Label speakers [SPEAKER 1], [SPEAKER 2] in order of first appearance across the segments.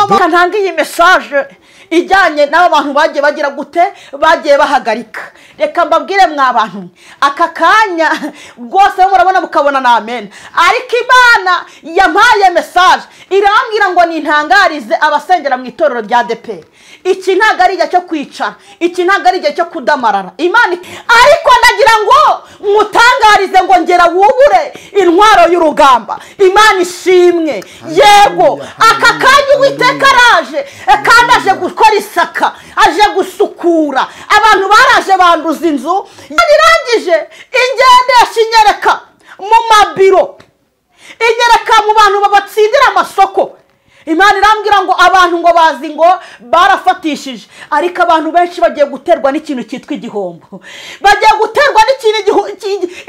[SPEAKER 1] Niyo mpamvu ntanga iyi message ijyanye n'aba bantu bagiye bagira gute, bagiye bahagarika. Reka mbabwire mwa bantu, aka kanya rwose murabona mukabona na amen, ariko Imana yampaye message irambwira ngo nintangarize abasengera mu itorero rya ADEPR. Iki ntago ari igihe cyo kwicara, iki ntago ari igihe cyo kudamarara Imana, ariko ndagira ngo mutangarize ngo ngera wubure intwaro y'urugamba. Imana ishimwe. Yego, aka kanya Uwiteka araje, kandi aje gukora isaka, aje gusukura abantu baraje banduza inzu. Yarangije ingendesha inyereka mu mabiro, inyereka mu bantu babatsindira amasoko. Imana irambwira ngo abantu ngo bazi ngo barafatishije, ariko abantu benshi bagiye guterwa n'ikintu cyitwa igihombo, bagiye guterwa n'ikintu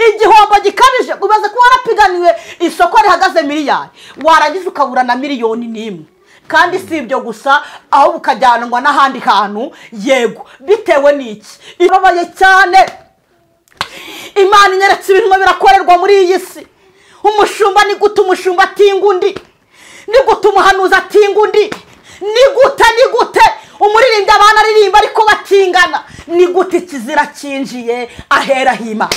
[SPEAKER 1] igihombo gikabije. Ubaze ko warapiganiwe isoko rihagaze miliyari, warangiza ukabura na miliyoni n'imwe. Kandi si ibyo gusa, aho bukajyanwa n'ahandi hantu. Yego, bitewe n'iki? Ibabaye cyane. Imana inyeretse ibintu birakorerwa muri iyi si. Umushumba ni gute umushumba atinga undi? Ni gute umuhanuzi atinga undi? Ni gute, ni gute umuririmbyi abana aririmba ariko batingana? Ni gute ikizira cyinjiye ahera hima?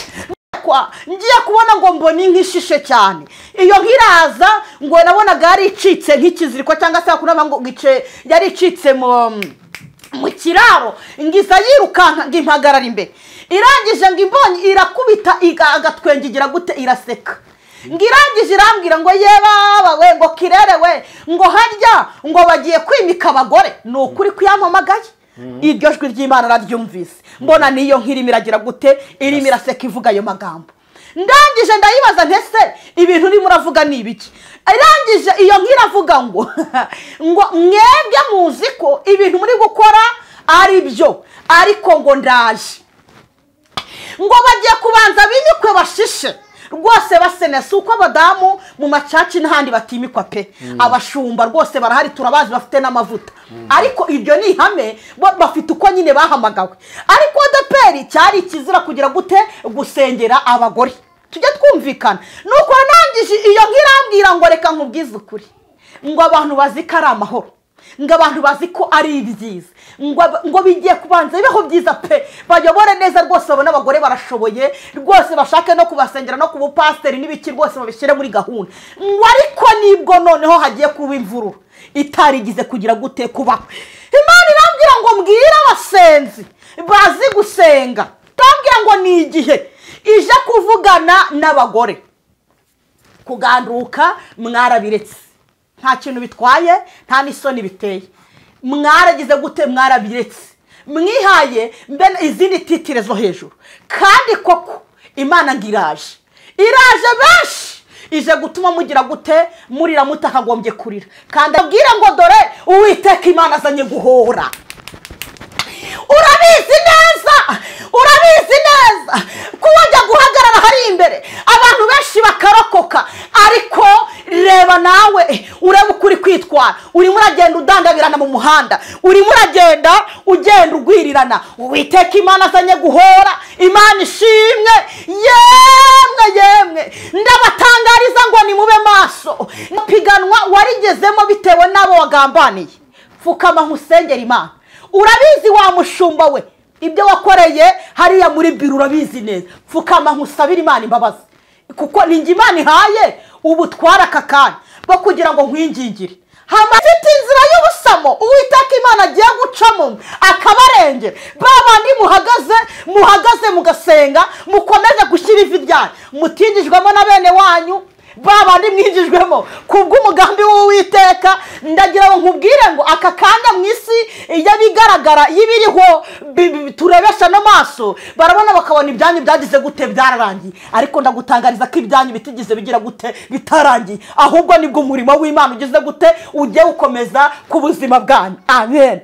[SPEAKER 1] Ngiye kubona ngo mbone inka ishishe cyane, iyo nkiraza ngo nabonaga yari icitse nk'ikiziriko, cyangwa se hakuno ngo gice yari icitse mu kiraro, ngiza yirukanka ngo impagarara imbere. Irangije ngo imbonye irakubita agatwenge igira gute, iraseka. Ngirangije irambwira ngo ye baba we, ngo kirerewe, ngo harya ngo bagiye kwimika abagore. Ni ukuri kuyampamagaye, iryo jwi ry'Imana raryumvise, mbona niyo nkirimo iragira gute, irimo iraseka ivuga ayo magambo. Ndangije ndayibaza ntese ibintu urimo uravuga ni ibiki? Irangije iyo nkiravuga ngo ngo mwebwe muzi ko ibintu muri gukora ari byo, ariko ngo ndaje ngo bagiye kubanza bimikwe bashishe rwose basene. Si uko abadamu mu macaci n'ahandi batimikwa pe, abashumba rwose barahari turabazi bafite n'amavuta, ariko ibyo ni ihame, bafite uko nyine bahamagawe. Ariko ADEPR cyari ikizira kugira gute, gusengera abagore. Tujye twumvikana. Nuko nangije iyo nkirambwira ngo reka nkubwize ukuri, ngo abantu bazi ko ari amahoro, ngo abantu bazi ko ari ibyiza, ngo bigiye kubanza bibeho byiza pe, bayobore neza rwose, babone abagore barashoboye rwose, bashake no kubasengera no kubupasiteri n'ibiki rwose babishyire muri gahunda. Ngo ariko nibwo noneho hagiye kuba imvururu itarigize kugira gute kubaho. Imana irambwira ngo mbwire abasenzi bazi gusenga, irambwira ngo ni igihe ije kuvugana n'abagore. Kuganduka mwarabiretse, nta kintu bitwaye, nta n'isoni biteye, mwaragize gute, mwarabiretse, mwihaye mbene izindi titire zo hejuru. Kandi koko Imana ngiraje, iraje benshi, ije gutuma mugira gute, murira mutakagombye kurira. Kandi abwira ngo dore Uwiteka Imana azanye guhora. Urabizi neza, urabizi neza ko wajya guhagarara hari imbere abantu benshi bakarokoka, ariko reba nawe urebe ukuri kwitwara. Urimo uragenda udandabirana mu muhanda, urimo uragenda ugenda ugwirirana. Uwiteka Imana azanye guhora. Imana ishimwe. Yemwe yemwe, ndabatangariza ngo ni mube maso. Piganwa warigezemo bitewe n'abo wagambaniye. Pfukama nkusengera Imana. Urabizi wa mushumba we, ibyo wakoreye hariya muri biro urabizi neza. Pfukama nkusabira Imana imbabazi, kuko ninjye Imana ihaye ubutwara aka kanya bwo kugira ngo nkwingingire. Hamafite inzira y'ubusamo Uwiteka Imana agiye gucamo akabarengera. Babandi muhagaze, muhagaze mugasenga, mukomeze gushyira ivi ryanyu, mutingijwemo na bene wanyu, babandi mwinjijwemo kubw'umugambi w'Uwiteka. Ndagira ngo nkubwire ngo aka kanya mu isi y'abigaragara y'ibiriho turebesha n'amaso, barabona bakabona ibyanyu byagize gute, byararangiye. Ariko ndagutangariza ko ibyanyu bitigize bigira gute, bitarangiye, ahubwo nibwo umurimo w'Imana ugize gute, ujye ukomeza ku buzima bwanyu. Amen,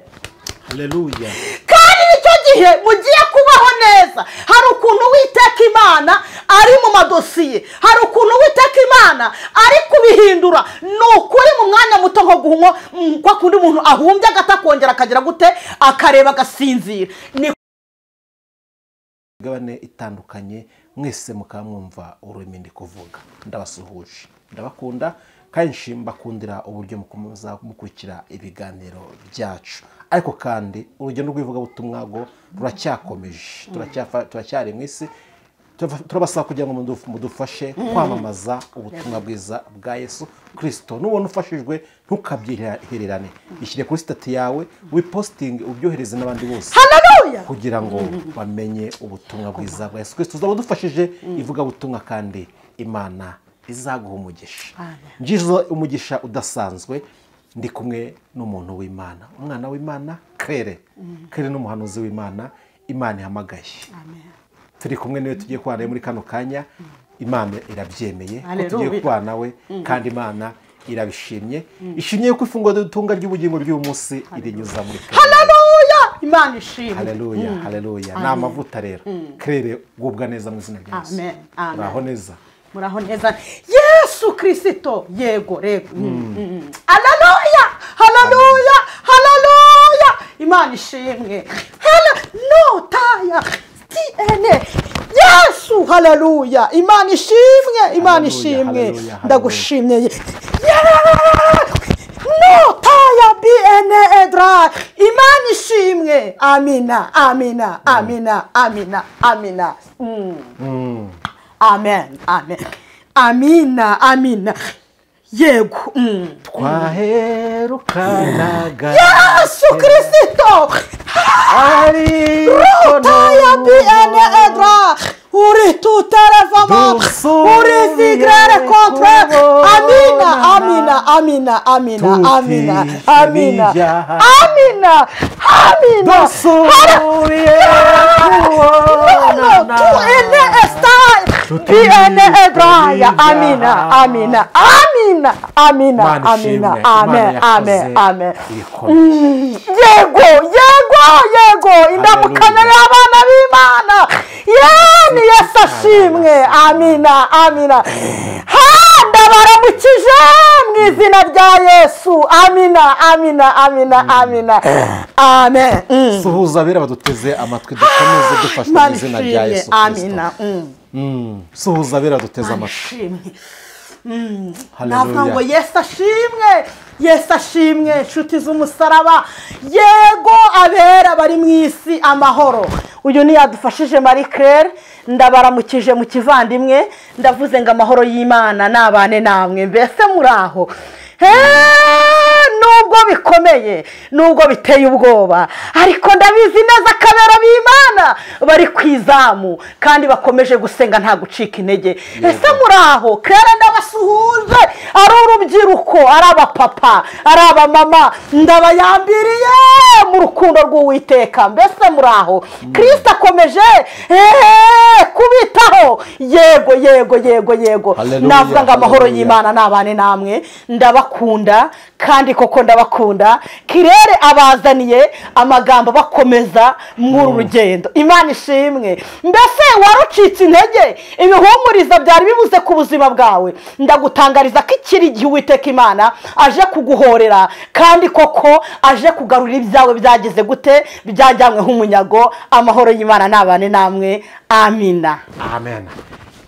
[SPEAKER 2] haleluya.
[SPEAKER 1] Kandi nicyo gihe mugiye kubaho neza. Hari ukuntu Uwiteka Imana ari mu madosiye, hari ukuntu Uwiteka Imana ari kubihindura. Ni ukuri mu mwanya muto nko guhumwa kwa kundi umuntu ahumbye agatakongera akagira gute, akareba agasinzira. Ni
[SPEAKER 2] imigabane itandukanye Mwese mukaba mwumva ururimi ndi kuvuga. Ndabasuhuje, ndabakunda kandi mbakundira uburyo mukomeza mukurikira ibiganiro byacu. Ariko kandi urugendo rw'ivugabutumwa rwo ruracyakomeje, turacyari mu isi. Turabasaba kugira ngo mudufashe kwamamaza ubutumwa bwiza bwa Yesu Kristo. Nubona ufashijwe ntukabyihererane, ishyire kuri stati yawe, wiposting, ubyohereze n'abandi bose.
[SPEAKER 1] Haleluya!
[SPEAKER 2] Kugira ngo bamenye ubutumwa bwiza bwa Yesu Kristo. Uzaba udufashije ivugabutumwa kandi Imana izaguha umugisha. Ngizo umugisha udasanzwe. Ndi kumwe n'umuntu w'Imana, umwana w'Imana Claire. Claire ni umuhanuzi w'Imana, Imana ihamagaye.
[SPEAKER 1] Amen.
[SPEAKER 2] Turi kumwe nawe, tugiye kubana muri kano kanya. Imana irabyemeye ko tugiye kubana nawe, kandi Imana irabishimye. Ishimye ko ifunguro dutunga ry'ubugingo ry'uyu munsi irinyuza muri Claire.
[SPEAKER 1] Haleluya! Imana ishimwe.
[SPEAKER 2] Haleluya, haleluya. Ni amavuta rero. Claire, gubwa neza mu izina rya Yesu.
[SPEAKER 1] Amen. Amen.
[SPEAKER 2] Muraho neza.
[SPEAKER 1] Muraho neza. Yesu Kristo. Yego, rego. Haleluya! Haleluya! Haleluya! Imana ishimwe. No taya. Yesu, haleluya. Imana ishimwe, Imana ishimwe. Ndagushimye. No taya bn edra. Imana ishimwe. Amina, amina, amina, amina, amina. Amen, amen. Amina, amina. Yego.
[SPEAKER 2] Twaherukanaga
[SPEAKER 1] Yesu Kristo. Rutaya bn edra. Uri tutarevama. Uri zigrere contre. Amina, amina, amina, amina, amina, amina, amina, amina. Tu ene estai. Bn edra. Amina, amina, amina, amina, amina, amen, amen, amen. Yego, yego, yego. Indamukanya y'abana b'Imana. Yeni Yesu ashimwe. Amina, amina. Ndabaramukije mu izina rya Yesu. Amina, amina, amina, amina. Amen.
[SPEAKER 2] Suhuza abera baduteze amatwi, dukomeze dufashwe mu izina rya Yesu Kristo.
[SPEAKER 1] Amina.
[SPEAKER 2] Suhuza abera duteze amatwi.
[SPEAKER 1] Navuga ngo Yesu ashimwe, Yesu ashimwe. Inshuti z'umusaraba, yego, abera bari mu isi amahoro. Uyu ni yadufashije Marie Claire. Ndabaramukije mu kivandimwe, ndavuze ngo amahoro y'Imana nabane namwe. Mbese muraho? Nubwo bikomeye, nubwo biteye ubwoba, ariko ndabizi neza kabera b'Imana bari kwizamu kandi bakomeje gusenga nta gucika intege. Ese muraho? Claire ndabasuhuje, ari urubyiruko, ari abapapa, ari abamama, ndabayambiriye mu rukundo rw'Uwiteka. Mbese muraho? Kristo akomeje kubitaho. Yego, yego, yego, yego. Navuga ngo amahoro y'Imana nabane namwe. Ndabakunda kandi koko ndabakunda. Kirere abazaniye amagambo bakomeza muri rugendo. Imana ishimwe. Mbese warucitse intege, ibihumuriza byari bibuze ku buzima bwawe, ndagutangariza ko ikiri igihe Uwiteka Imana aje kuguhorera, kandi koko aje kugarura ibyawe byageze gute, byajyanywe nk'umunyago. Amahoro y'Imana nabane namwe. Amina,
[SPEAKER 2] amen.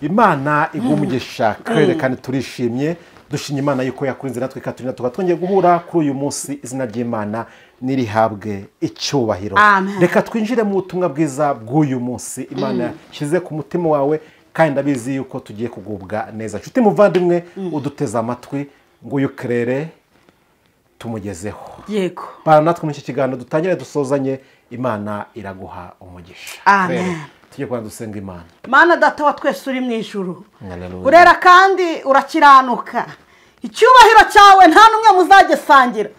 [SPEAKER 2] Imana iguhe umugisha Claire, kandi turishimye. Dushimye Imana yuko yakurinze natwe ikaturina tukaba twongeye guhura kuri uyu munsi. Izina ry'Imana nirihabwe icyubahiro. Reka twinjire mu butumwa bwiza bw'uyu munsi Imana yashyize ku mutima wawe, kandi ndabizi yuko tugiye kugubwa neza. Nshuti muvandimwe uduteze amatwi, nguyu Claire tumugezeho.
[SPEAKER 1] Yego.
[SPEAKER 2] Bana natwe muri iki kiganiro dutangire dusozanye. Imana iraguha umugisha.
[SPEAKER 1] Amen.
[SPEAKER 2] Tujye kwa dusenga Imana.
[SPEAKER 1] Mana data wa twese uri mu ijuru, urera kandi urakiranuka. Icyubahiro cyawe nta n'umwe muzagisangira,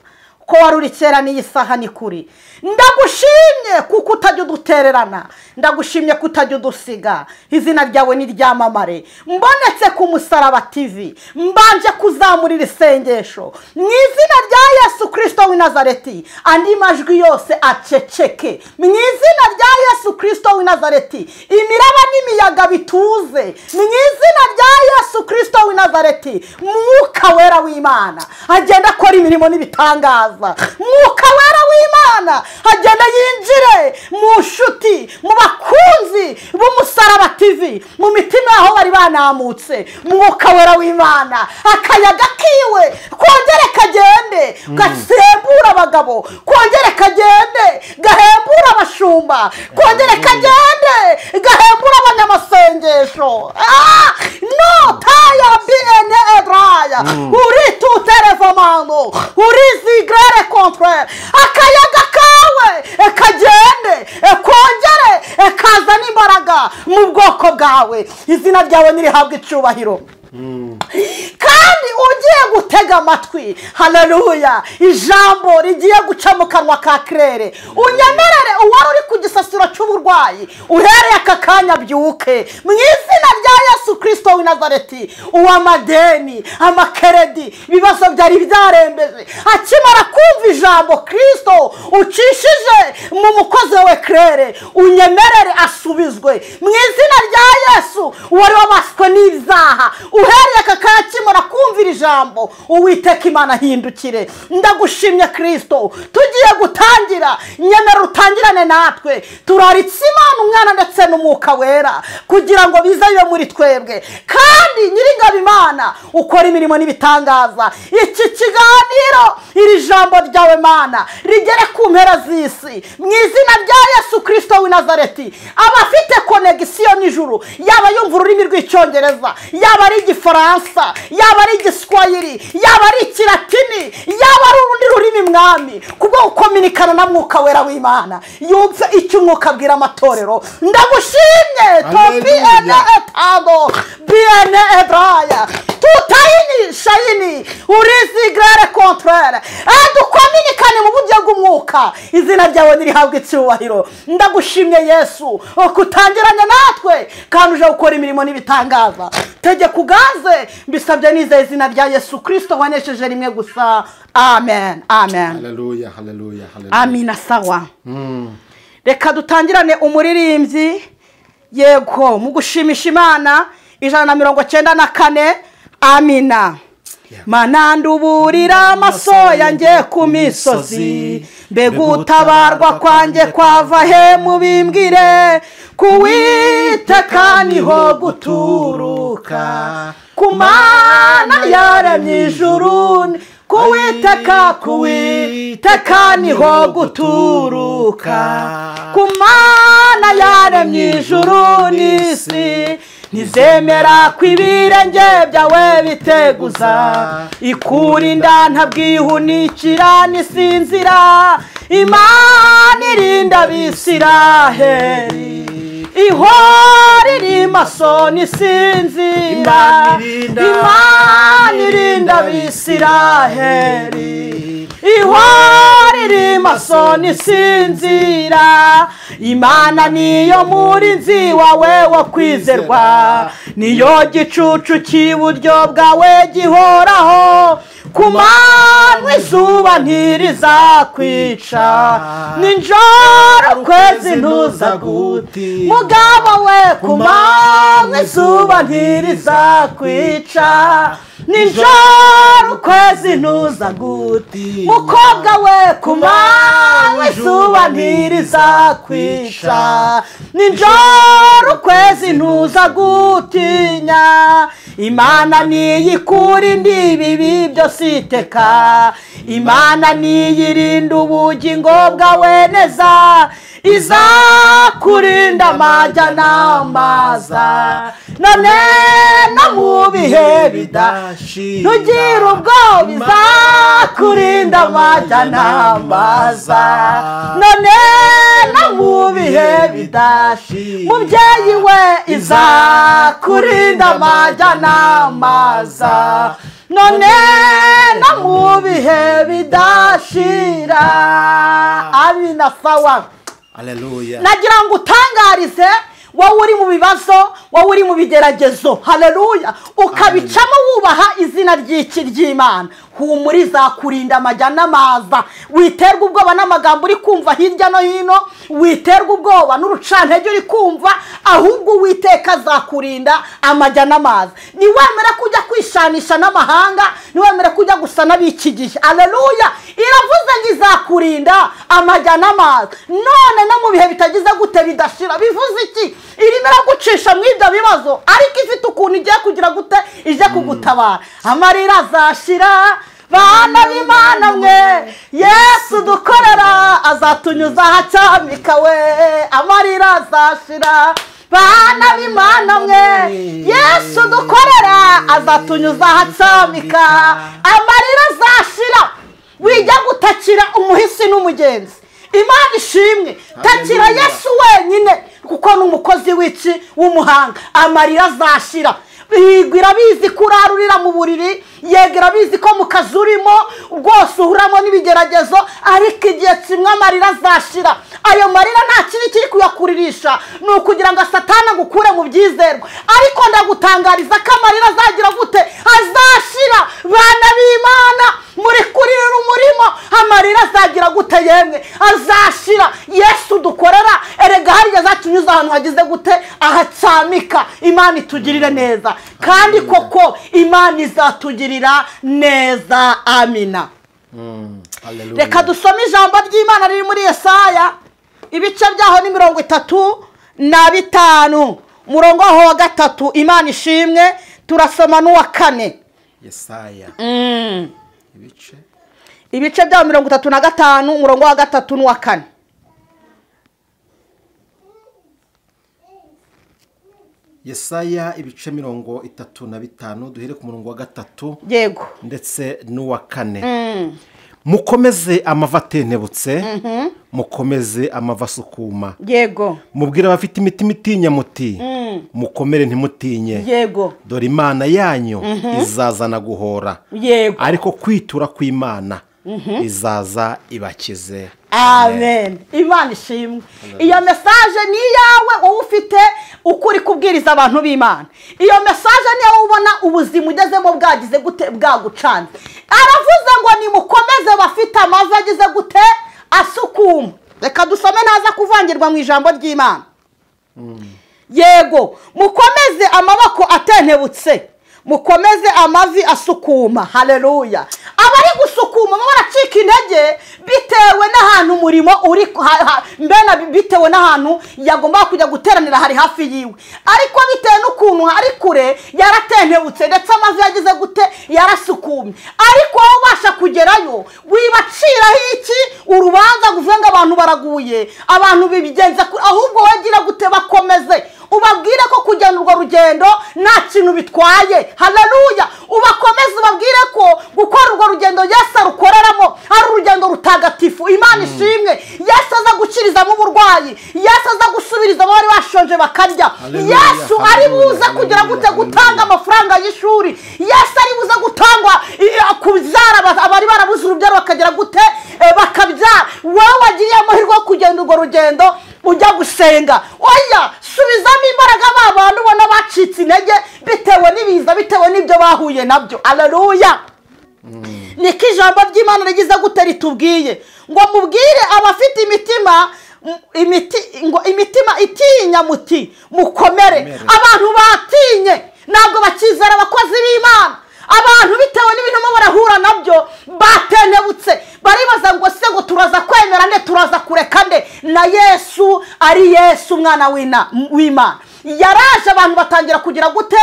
[SPEAKER 1] ko wari uri kera n'iyi saha ni kuri. Ndagushimye kuko utajya udutererana, ndagushimye ko utajya udusiga. Izina ryawe ni ryamamare. Mbonetse ku Musaraba TV, mbanje kuzamurira isengesho mu izina rya Yesu Kristo w'i Nazareti. Andi majwi yose aceceke mu izina rya Yesu Kristo w'i Nazareti. Imiraba n'imiyaga bituze mu izina rya Yesu Kristo w'i Nazareti. Nazareti. Mwuka wera w'Imana agenda akora imirimo n'ibitangaza. Mwuka wera w'Imana agenda yinjire mu nshuti, mu bakunzi b'Umusaraba TV, mu mitima aho bari banamutse. Mwuka wera w'Imana akayaga kiwe kongere kagende gasembura abagabo, kongere kagende gahembura abashumba, kongere kagende gahembura abanyamasengesho. No taya bne edraya uri tuterevamano uri zigrere contraire. Akayaga kawe kagende kongere kazana imbaraga mu bwoko bwawe. Izina ryawe nirihabwe icyubahiro. Kandi ugiye gutega amatwi, haleluya, ijambo rigiye guca mu kanwa ka Claire, unyemerere uwari uri ku gisasiro cy'uburwayi uhereye aka kanya byuke mu izina rya Yesu Kristo w'i Nazareti. Uwamadeni, amakeredi, ibibazo byari byarembeje, akimara kumva ijambo Kristo ucishije mu mukozi wawe Claire, unyemerere asubizwe mu izina rya Yesu. Uwari wabaswe n'ibyaha uhereye aka kanya akimara kumvira ijambo Uwiteka Imana ahindukire. Ndagushimye Kristo. Tugiye gutangira, nyemera utangirane natwe. Turaritse Imana Umwana ndetse n'Umwuka Wera kugira ngo bize bibe muri twebwe. Kandi Nyiringabo Imana ukora imirimo n'ibitangaza. Iki kiganiro, iri jambo ryawe Mana rigere ku mpera z'isi mu izina rya Yesu Kristo w'i Nazareti. Abafite connection n'ijuru, yaba yumva ururimi rw'Icyongereza, yaba ari Igifaransa, yaba ari Igiswahili, yaba ari Ikilatini, yaba ari urundi rurimi mwami, kubwo gukominikana na Mwuka Wera w'Imana, yumve icyo Umwuka abwira amatorero. Ndagushimye topi ene etado biene edraya tutayini shayini urizigrere contraire. Dukominikane mu buryo bw'umwuka. Izina ryawe nirihabwe icyubahiro. Ndagushimye Yesu kutangiranye natwe kandi uje gukora imirimo n'ibitangaza. Tegeka uganze, mbisabye nizeye izina rya Yesu Kristo wanesheje rimwe gusa. Amen, amen.
[SPEAKER 2] Haleluya, haleluya, haleluya.
[SPEAKER 1] Amina. Sawa. Reka dutangirane umuririmbyi, yego, mu gushimisha Imana 194. Amina. Mana nduburira amaso yanjye ku misozi, mbega utabarwa kwanjye kwava he mubimbwire. Kuwiteka niho guturuka, ku Mana yaremye ijuru. Kuwiteka, kuwiteka niho guturuka, ku Mana yaremye ijuru n'isi. Ntizemera ko ibirenge byawe biteguza, ikurinda ntabwihunikira n'isinzira. Imana irinda Abisiraheli, ihora iri maso n'isinzira. Imana irinda Abisiraheli, ihora iri maso n'isinzira. Imana niyo murinzi wawe wo kwizerwa, niyo gicucu cy'iburyo bwawe gihoraho. Ku manywa izuba ntirizakwica, nijoro ukwezi ntuzaguti. Mugabo we, ku manywa izuba ntirizakwica, nijoro ukwezi ntuzaguti. Mukobwa we, ku manywa izuba ntirizakwica, nijoro ukwezi ntuzagutinya. Imana niyikurinda ibibi byose iteka, Imana niyirinda ubugingo bwawe neza. Izakurinda amajya n'amaza, none no mu bihe bidashira. Ntugire ubwoba, izakurinda amajya n'amaza, none no mu bihe bidashira. Mubyeyi we, izakurinda amajya n'amaza, none no mu bihe bidashira. Amina. Sawa.
[SPEAKER 2] Haleluya.
[SPEAKER 1] Nagira ngo utangarize wowe uri mu bibazo, wowe uri mu bigeragezo, haleluya, ukabicamo wubaha izina izina ry'iki ry'Imana. Humura izakurinda amajya n'amaza. Witerwa ubwoba n'amagambo uri kumva hirya no hino, witerwa ubwoba n'urucantege uri kumva, ahubwo Uwiteka azakurinda amajya n'amaza. Niwemera kujya kwishanisha n'amahanga, niwemera kujya gusa n'ab'iki gihe. Haleluya! Iravuze ngo izakurinda amajya n'amaza. None no mu bihe bitagize gute bidashira. Bivuze iki? Irimo iragucisha mu ibyo bibazo, ariko ifite ukuntu igiye kugira gute, ije kugutabara. Amarira azashira, bana b'Imana mwe, Yesu dukorera azatunyuza ahacyamika we. Amarira azashira, bana b'Imana mwe, Yesu dukorera azatunyuza ahacyamika. Amarira azashira. Wijya gutakira umuhisi n'umugenzi. Imana ishimwe, takira Yesu wenyine, kuko ni umukozi w'iki w'umuhanga. Amarira azashira. Yego irabizi ko urarurira mu buriri, yego irabizi ko mu kazi urimo rwose uhuramo n'ibigeragezo, ariko igihe kimwe amarira azashira. Ayo marira nta kibi kiri kuyakuririsha, ni ukugira ngo Satani agukure mu byizerwa. Ariko ndagutangariza ko amarira azagira gute? Azashira. Bana b'Imana, muri kuririra umurimo, amarira azagira gute yemwe? Azashira. Yesu dukorera erega harya azatunyuza ahantu hagize gute? Ahacyamika. Imana itugirire neza, kandi koko Imana izatugirira neza. Amina. Reka dusome ijambo ry'Imana riri muri Yesaya, ibice byaho ni 35, umurongo waho wa 3. Imana ishimwe. Turasoma n'uwa 4.
[SPEAKER 2] Yesaya
[SPEAKER 1] ibice byaho 35, umurongo wa 3 n'uwa 4.
[SPEAKER 2] Yesaya ibice 35, duhere ku murongo wa 3.
[SPEAKER 1] Yego.
[SPEAKER 2] Ndetse n'uwa 4. Mukomeze amava atentebutse, mukomeze amava asukuma.
[SPEAKER 1] Yego.
[SPEAKER 2] Mubwire abafite imitima itinya muti, mukomere ntimutinye.
[SPEAKER 1] Yego.
[SPEAKER 2] Dore Imana yanyu izazana guhora.
[SPEAKER 1] Yego.
[SPEAKER 2] Ariko kwitura kw'Imana izaza ibakize.
[SPEAKER 1] Amen. Imana ishimwe. Iyo message ni iyawe, wowe ufite ukuri kubwiriza abantu b'Imana. Iyo message ni wowe ubona ubuzima ugezemo bwagize gute, bwagucanze. Aravuze ngo nimukomeze bafite amavi agize gute? Asukuma. Reka dusome ntaza kuvangirwa mu ijambo ry'Imana. Yego, mukomeze amaboko atentebutse, mukomeze amavi asukuma. Haleluya. Abari gusukuma baracika intege bitewe n'ahantu umurimo uri, mbena bitewe n'ahantu yagomba kujya guteranira hari hafi yiwe, ariko bitewe n'ukuntu ari kure yaratentebutse, ndetse amavi yagize gute? Yarasukumye. Ariko wowe ubasha kugerayo, wibaciraho iki urubanza ngo uvuge ngo abantu baraguye, abantu bibigenza, ahubwo wagira gute? Bakomeze, ubabwire ko kugenda urwo rugendo nta kintu bitwaye. Haleluya. Ubakomeze, ubabwire ko gukora urwo rugendo Yesu arukoreramo ari urugendo rutagatifu. Imana ishimwe. Yesu aza gukirizamo uburwayi, Yesu aza gusubiriza abari bashonje bakarya, Yesu ari buze kugira gute? Gutanga amafaranga y'ishuri, Yesu ari buze gutangwa kubyara abari barabuze urubyaro bakagira gute? Bakabyara. Wowe wagiriye amahirwe yo kugenda urwo rugendo ujya gusenga, oya, subizamo imbaraga ba bantu ubona bacitse intege bitewe n'ibiza, bitewe n'ibyo bahuye nabyo. Haleluya. Niko ijambo ry'Imana rigize gute ritubwiye ngo mubwire abafite imitima ngo imitima itinya muti mukomere. Abantu batinye ntabwo bakizera abakozi b'Imana. Abantu bitewe n'ibintu barahura nabyo batenebutse, baribaza ngo se ngo turaza kwemera nde, turaza kureka nde? Na Yesu ari Yesu umwana w'Imana yaraje, abantu batangira kugira gute?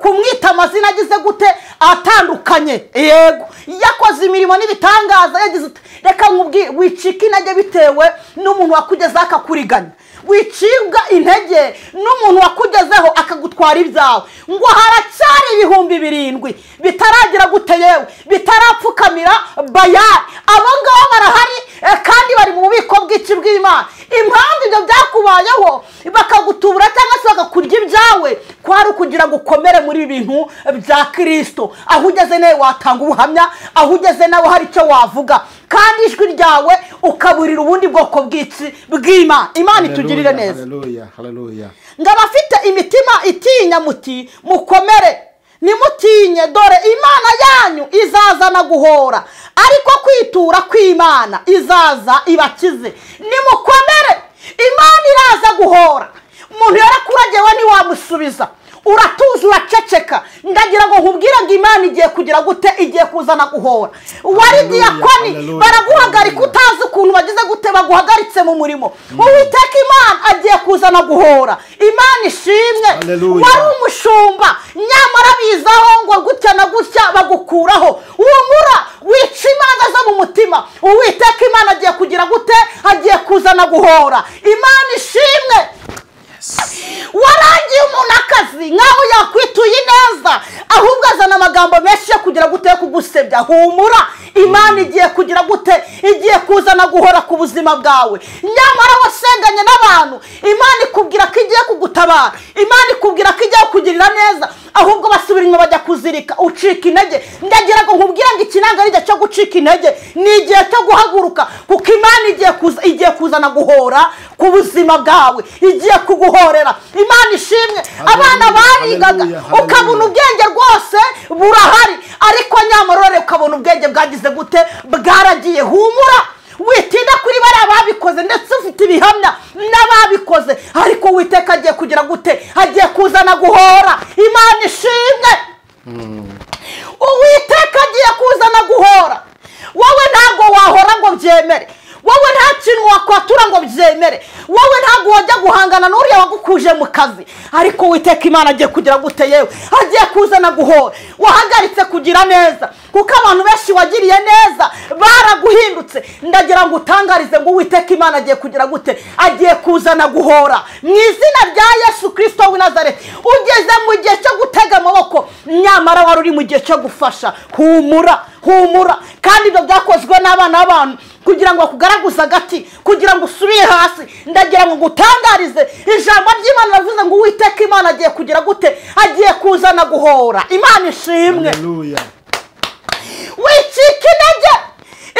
[SPEAKER 1] Kumwita amazina agize gute? Atandukanye. Yego, yakoze imirimo n'ibitangaza, yagize reka nkubwi, wicika intege bitewe n'umuntu wakugezeho akakuriganya, wicibwa intege n'umuntu wakugezeho akagutwara ibyawe. Ngo haracyari 7,000 bitaragira gute yewe, bitarapfukamira Bayali. Abo ngabo barahari kandi bari mu bubiko bw'iki bw'Imana. Impamvu ibyo byakubayeho bakagutubura cyangwa se bakakurya ibyawe, kwari ukugira ngo ukomere muri ibintu bya Kristo. Aho ugeze nawe watanga ubuhamya, aho ugeze nawe hari icyo wavuga, kandi ijwi ryawe ukaburira ubundi bwoko bw'iki bw'Imana. Imana itugirire neza.
[SPEAKER 2] Haleluya, haleluya.
[SPEAKER 1] Ngo abafite imitima itinya muti mukomere, Nimutinye, dore Imana yanyu izazana guhora, ariko kwitura kw'Imana izaza ibakize. Nimukomere, Imana iraza guhora. Umuntu yarakuragewe ntiwamusubiza, uratuza uraceceka. Ndagira ngo nkubwire ngo Imana igiye kugira gute? Igiye kuzana guhora. Wari diyakoni baraguhagarika utazi ukuntu bagize gute, baguhagaritse mu murimo. Uwiteka Imana agiye kuzana guhora. Imana ishimwe. Wari umushumba nyamara bizaho ngo gutya na gutya bagukuraho. Humura, wica imanza zo mu mutima. Uwiteka Imana agiye kugira gute? Agiye kuzana guhora. Imana ishimwe. Warangiye umuntu akazi nkaho yakwituye neza, ahubwo azana amagambo menshi yo kugira gute, yo kugusebya. Humura, Imana igiye kugira gute? Igiye kuzana guhora ku buzima bwawe. Nyamara wasenganye n'abantu, Imana ikubwira ko igiye kugutabara, Imana ikubwira ko igiye kukugirira neza, ahubwo basubira inyuma bajya kuzirika, ucika intege. Ndagira ngo nkubwire ngo iki ntabwo ari igihe cyo gucika intege, ni igihe cyo guhaguruka, kuko Imana igiye kuzana guhora ku buzima bwawe, igiye kuguhorera. Imana ishimwe. Abana barigaga ukabona ubwenge rwose burahari, ariko nyamara ukabona ubwenge bwagize gute? Bwaragiye. Humura, witinda kuri bariya babikoze, ndetse ufite ibihamya n'ababikoze, ariko Uwiteka agiye kugira gute? Agiye kuzana guhora. Imana ishimwe. Uwiteka agiye kuzana guhora. Wowe ntabwo wahora ngo byemere, wowe nta kintu wakwatura ngo byemere, wowe ntabwo wajya guhangana n'uriya wagukuje mu kazi, ariko Uwiteka Imana agiye kugira gute? Yewe agiye kuzana guhora. Wahagaritse kugira neza, kuko abantu benshi wagiriye neza baraguhindutse. Ndagira ngo utangarize ngo Uwiteka Imana agiye kugira gute? Agiye kuzana guhora mu izina rya Yesu Kristo w'i Nazareti. Ugeze mu gihe cyo gutega amaboko, nyamara wari uri mu gihe cyo gufasha. Humura, humura. Kandi ibyo byakozwe n'abana b'abantu kugira ngo bakugaraguze agati, kugira ngo usubire hasi. Ndagira ngo ngutangarize ijambo ry'Imana rivuze ngo Uwiteka Imana agiye kugira gute? Agiye kuzana guhora. Imana ishimwe.
[SPEAKER 2] Haleluya.
[SPEAKER 1] Wicika intege.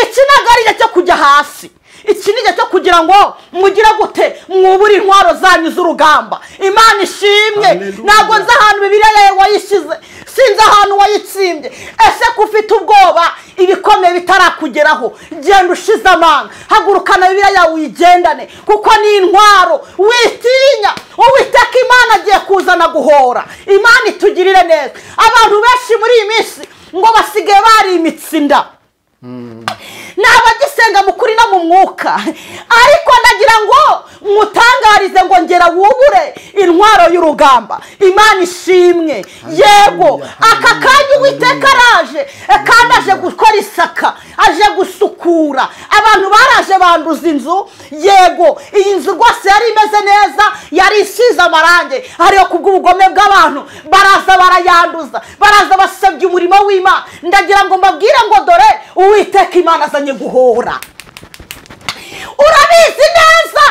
[SPEAKER 1] Iki ntabwo ari igihe cyo kujya hasi, iki ni igihe cyo kugira ngo mugire gute? Mwubure intwaro zanyu z'urugamba. Imana ishimwe. Ntabwo nzi ahantu Bibiliya yawe wayishyize, sinzi ahantu wayitsimbye. Ese ko ufite ubwoba ibikomeye bitarakugeraho? Genda ushize amanga, hagurukana Bibiliya yawe uyigendane, kuko ni intwaro. Witinya, Uwiteka Imana agiye kuzana guhora. Imana itugirire neza. Abantu benshi muri iyi minsi ngo basigaye barimitse inda, ni abagisenga mu kuri no mu mwuka, ariko ndagira ngo mutangarize ngo ngera wubure intwaro y'urugamba. Imana ishimwe. Yego, aka kanya Uwiteka araje, kandi aje gukora isaka, aje gusukura. Abantu baraje banduza inzu. Yego, iyi nzu rwose yari imeze neza, yari isize amarange, ariyo kubw'ubugome bw'abantu baraza barayanduza, baraza basebya umurimo w'Imana. Ndagira ngo mbabwire ngo dore Uwiteka Imana azanye guhora. Urabizi neza,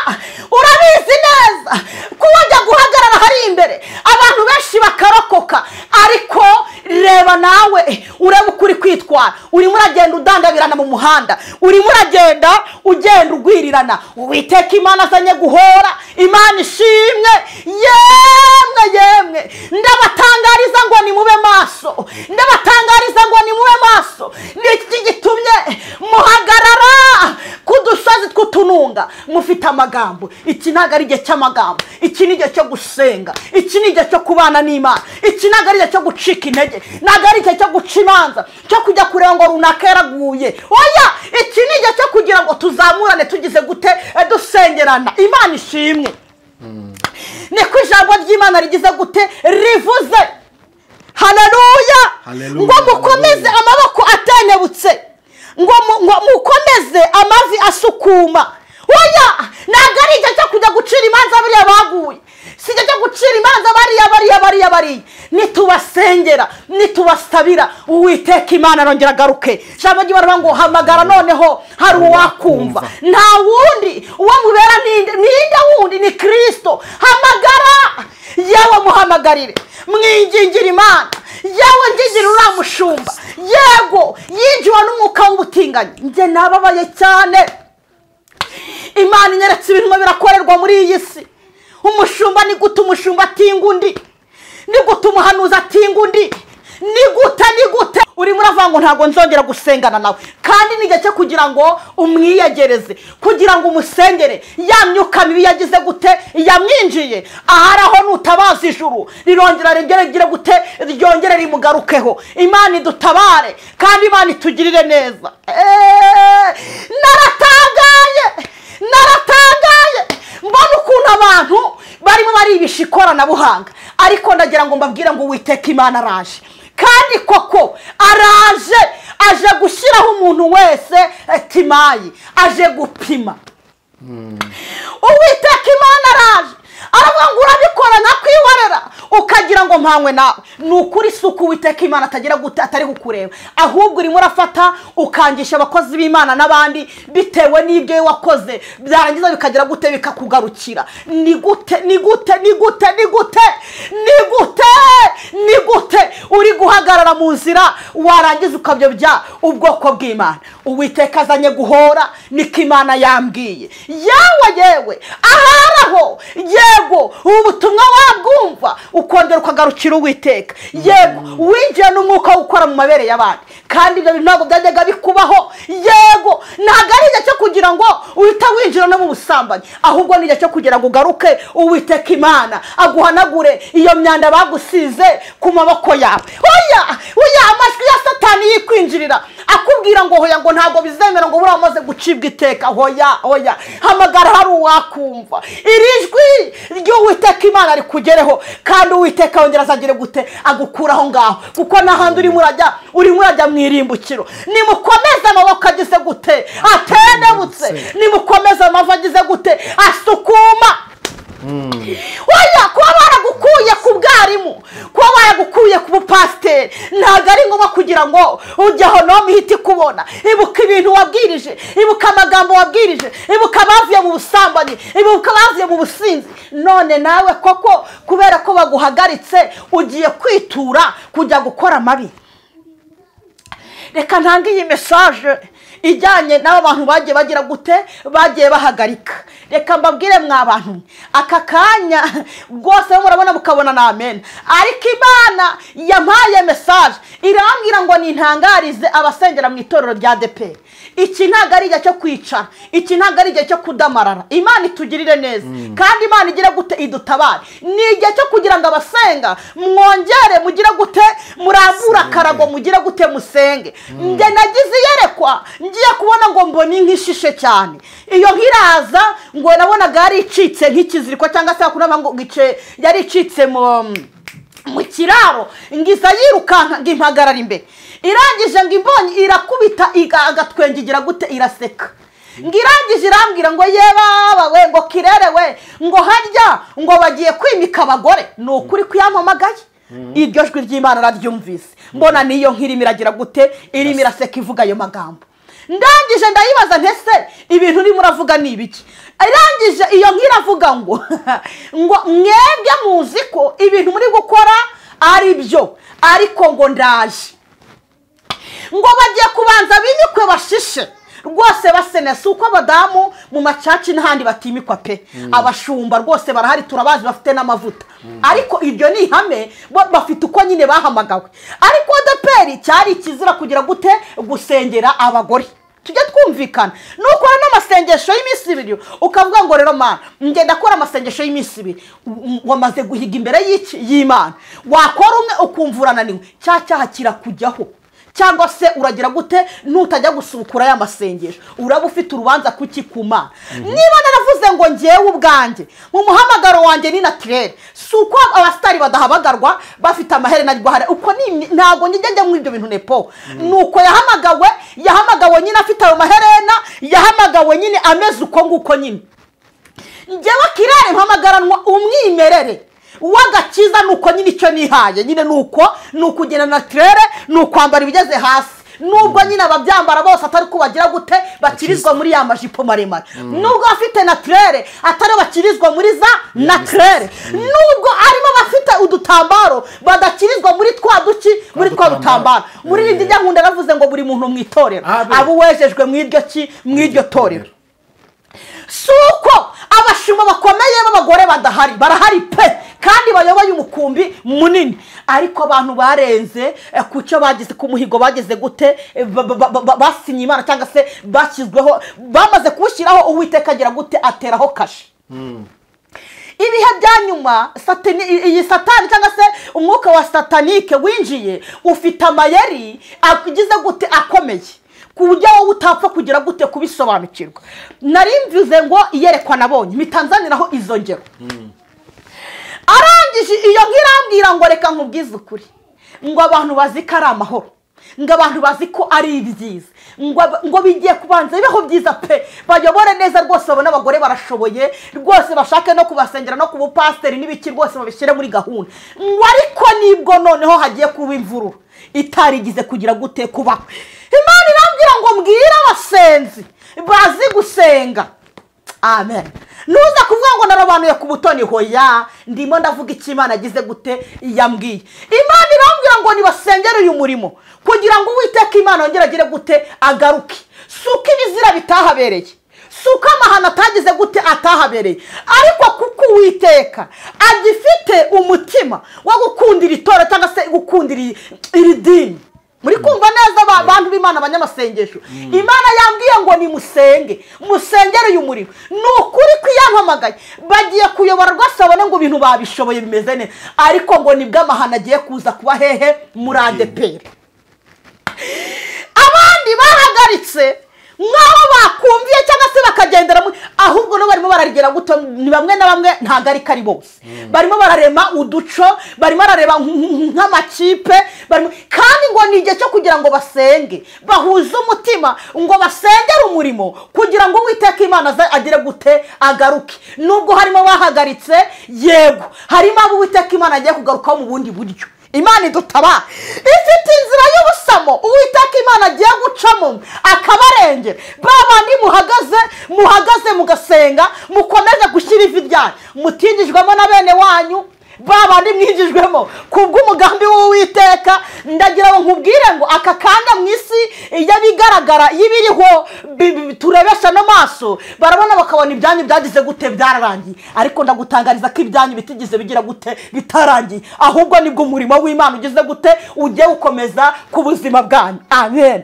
[SPEAKER 1] urabizi neza ko wajya guhagarara hari imbere abantu benshi bakarokoka, ariko reba nawe urebe ukuri kwitwara. Urimo uragenda udandabirana mu muhanda, urimo uragenda ugenda ugwirirana. Uwiteka Imana azanye guhora. Imana ishimwe. Yemwe yemwe, ndabatangariza ngo nimube maso, ndabatangariza ngo nimube maso. Niki gitumye muhagarara ku dusozi tw'utununga mufite amagambo? Iki ntabwo ari igihe cy'amagambo, iki ni igihe cyo gusenga, iki ni igihe cyo kubana n'Imana, iki ntabwo ari igihe cyo gucika intege, ntabwo ari igihe cyo guca imanza, cyo kujya kureba ngo runaka yaraguye. Oya, iki ni igihe cyo kugira ngo tuzamurane, tugize gute? Dusengerana. Imana ishimwe. Niko ijambo ry'Imana rigize gute? Rivuze. Haleluya. Ngo mukomeze amaboko atenebutse, ngo mukomeze amavi asukuma. Oya, ntabwo ari igihe cyo kujya gucira imanza bariya baguye, si igihe cyo gucira imanza bariya bariya bariya bariya. Nitubasengera, nitubasabira, Uwiteka Imana arongera agaruke. Ijambo ry'Imana ngo hamagara noneho hari uwakumva, nta wundi uwo mubera ninde? Ninde wundi? Ni Kristo. Hamagara, yewe muhamagarire, mwingingira Imana. Yewe ngingira uriya mushumba, yego yinjiwe n'umwuka w'ubutinganyi. Njye nababaye cyane. Imana inyeretse ibintu birakorerwa muri iyi si. Umushumba ni gute umushumba atinga undi? Ni gute umuhanuzi atinga undi? Ni gute ni gute urimo uravuga ngo ntabwo nzongera gusengana nawe, kandi ni igihe cyo kugira ngo umwiyegereze, kugira ngo umusengere ya myuka mibi yagize gute yamwinjiye. Ahari aho nutabaza ijuru rirongera rigere gute, ryongere rimugarukeho. Imana idutabare kandi Imana itugirire neza. Naratangaye mbona ukuntu abantu barimo baribisha ikoranabuhanga, ariko ndagira ngo mbabwire ngo Uwiteka Imana araje, kandi koko araje, aje gushyiraho umuntu wese timayi, aje gupima. Uwiteka Imana araje, aravuga ngo urabikora nkakwihorera ukagira ngo mpanywe nawe. Ni ukuri si uko Uwiteka Imana atagira gute atari kukureba, ahubwo urimo urafata ukangisha abakozi b'Imana n'abandi bitewe n'ibyo wakoze, byarangiza bikagira gute bikakugarukira. Ni gute ni gute ni gute ni gute ni gute ni gute uri guhagarara mu nzira warangiza ukabyobya ubwoko bw'Imana? Uwiteka azanye guhora, niko Imana yambwiye. Yawe yewe aharaho, yego ubutumwa wabwumva ukongera ukagarukira Uwiteka. Yego winjiye n'umwuka wo gukora mu mabere y'abandi, kandi ibyo bintu ntabwo byajyaga bikubaho. Yego ntabwo ari igihe cyo kugira ngo uhita winjira no mu busambanyi, ahubwo ni igihe cyo kugira ngo ugaruke Uwiteka Imana aguhanagure iyo myanda bagusize ku maboko yawe. Oya oya, amajwi ya Satani yikwinjirira akubwira ngo hoya, ngo ntabwo bizemera, ngo buriya umaze gucibwa iteka. Hoya hoya, hamagara hari uwakumva iri jwi ry'Uwiteka Imana rikugereho, kandi Uwiteka yongera azagire gute agukuraho ngaho, kuko n'ahandi urimo urajya, urimo urajya mu irimbukiro. Nimukomeze amaboko agize gute atendebutse, nimukomeze amavi agize gute asukuma. Oya, kuba baragukuye ku bwarimu, kuba baragukuye ku bupasiteri, ntabwo ari ngombwa kugira ngo ujyeho no mihita ikubona. Ibuka ibintu wabwirije, ibuka amagambo wabwirije, ibuka abavuye mu busambanyi, ibuka abavuye mu businzi. None nawe koko kubera ko baguhagaritse ugiye kwitura kujya gukora amabi. Reka ntange iyi message ijyanye n'aba bantu bagiye bagira gute bagiye bahagarika. Reka mbabwire mwa bantu, aka kanya rwose murabona mukabona na amen, ariko Imana yampaye message irambwira ngo nintangarize abasengera mu itorero rya ADEPR. Iki ntabwo ari igihe cyo kwicara, iki ntabwo ari igihe cyo kudamarara. Imana itugirire neza kandi Imana igire gute idutabare. Ni igihe cyo kugira ngo abasenga mwongere mugire gute murambura akarago, mugire gute musenge. Njye nagize iyerekwa, ngiye kubona ngo mbone inka ishishe cyane. Iyo nkiraza ngo nabonaga yari icitse nk'ikiziriko, cyangwa se hakuno ngo gice yari icitse mu kiraro, ngiza yirukanka ngo impagarara imbere. Irangije ngo imbonye irakubita agatwenge igira gute iraseka. Ngirangije irambwira ngo ye baba we, ngo kirere we, ngo harya ngo bagiye kwimika abagore. Ni ukuri kuyampamagaye, iryo jwi ry'Imana raryumvise, mbona niyo nkirimo iragira gute irimo iraseka ivuga ayo magambo. Ndangije ndayibaza ntese ibintu urimo uravuga ni ibiki? Irangije iyo nkiravuga ngo ngo mwebwe muzi ko ibintu muri gukora ari byo, ariko ngo ndaje ngo bagiye kubanza bimikwe bashishe rwose basene. Si uko abadamu mu macaci n'ahandi batimikwa pe, abashumba rwose barahari turabazi bafite n'amavuta, ariko iryo ni ihame, bafite uko nyine bahamagawe. Ariko ADEPR cyari ikizira kugira gute gusengera abagore. Tujye twumvikana, nukora n'amasengesho y'iminsi ibiri ukavuga ngo rero Mana ngenda akora amasengesho y'iminsi ibiri, wamaze guhiga imbere y'Imana, wakora umwe ukumva urananiwe, cya cyaha kirakujyaho, cyangwa se uragira gute nutajya gusubukura ya masengesho, uraba ufite urubanza kuki ku Mana. Niba naravuze ngo ngewe ubwanjye mu muhamagaro wanjye ni naturel, si uko abasitari badahamagarwa bafite amaherena arwara uko, ntabwo njya njya muri ibyo bintu nepo. Nuko yahamagawe, yahamagawe nyine afite ayo maherena, yahamagawe nyine ameze uko nguko nyine. Ngewe kirere mpamagaranwa umwimerere w'agakiza, nuko nyine icyo nihaye nyine nuko ni ukugenda naturel, ni ukwambara ibigeze hasi, nubwo nyine ababyambara bose atari ko bagira gute bakirizwa muri ya majipo maremare, nubwo abafite naturel atari bakirizwa muri za naturel, nubwo arimo bafite udutambaro badakirizwa muri twa duki, muri twa dutambaro. Muri iryo njya nkunda navuze ngo buri muntu mu itorero abo wejejwe mu iryo ki mu iryo torero. Si uko abashumba bakomeye b'abagore badahari, barahari pe, kandi bayoboye umukumbi munini. Ariko abantu barenze ku cyo bagize, ku muhigo bageze gute, basinye Imana cyangwa se bashyizweho, bamaze kuwushyiraho, Uwiteka agira gute, ateraho kashe. Ibihe bya nyuma iyi satani cyangwa se umwuka wa satanike winjiye ufite amayeri agize gute akomeye, ku buryo wowe utapfa kugira gute kubisobanukirwa. Nari mvuze ngo iyerekwa nabonye mitanzaniraho izo ngero. Arangije iyo nkirambwira ngo reka nkubwize ukuri, ngo abantu bazi ko ari amahoro, ngo abantu bazi ko ari ibyiza, ngo bigiye kubanza bibeho byiza pe, bayobore neza rwose, babone abagore barashoboye rwose, bashake no kubasengera no ku bupasiteri n'ibiki rwose babishyire muri gahunda. Ngo ariko nibwo noneho hagiye kuba imvururu itarigize kugira gute kubaho. Imana irambwira ngo mbwire abasenzi bazi gusenga, amen. Nuza kuvuga ngo narabanuye ku butoni, hoya, ndimo ndavuga icyo Imana agize gute yambwiye. Imana irambwira ngo nibasengere uyu murimo kugira ngo Uwiteka Imana yongere agire gute agaruke. Suko ibizira bitahabereye, suko amahano atagize gute atahabereye, ariko kuko Uwiteka agifite umutima wo gukundira itora cyangwa se gukundira iri dini. Muri kumva neza abantu b'Imana abanyamasengesho, Imana yambwiye ngo nimusenge, musengere uyu murimo. Ni ukuri kwiyampamagaye, bagiye kuyobora rwose babone ngo ibintu babishoboye bimeze neza, ariko ngo nibwo amahano agiye kuza kuba hehe muri ADEPR. Abandi bahagaritse nk'aho bakumviye cyangwa se bakagendera, ahubwo no barimo bararigera guto, ni bamwe na bamwe, ntabwo ari kari bose. Barimo bararema uduco, barimo barareba nk'amakipe, kandi ngo ni igihe cyo kugira ngo basenge, bahuze umutima ngo basengere umurimo kugira ngo Uwiteka Imana agire gute agaruke. Nubwo harimo bahagaritse, yego harimo abo Uwiteka Imana agiye kugarukaho mu bundi buryo. Imana idutabara, ifite inzira y'ubusamo Uwiteka Imana agiye gucamo akabarengera. Babandi muhagaze mugasenga, mukomeze gushyira ivi ryanyu, mutingijwemo na bene wanyu, babandi mwinjijwemo kubw'umugambi w'Uwiteka. Ndagira ngo nkubwire ngo aka kanya mu isi y'abigaragara y'ibiriho turebesha n'amaso, barabona bakabona ibyanyu byagize gute byararangiye, ariko ndagutangariza ko ibyanyu bitigize bigira gute bitarangiye, ahubwo nibwo umurimo w'Imana ugize gute ugiye gukomeza ku buzima bwanyu. Amen,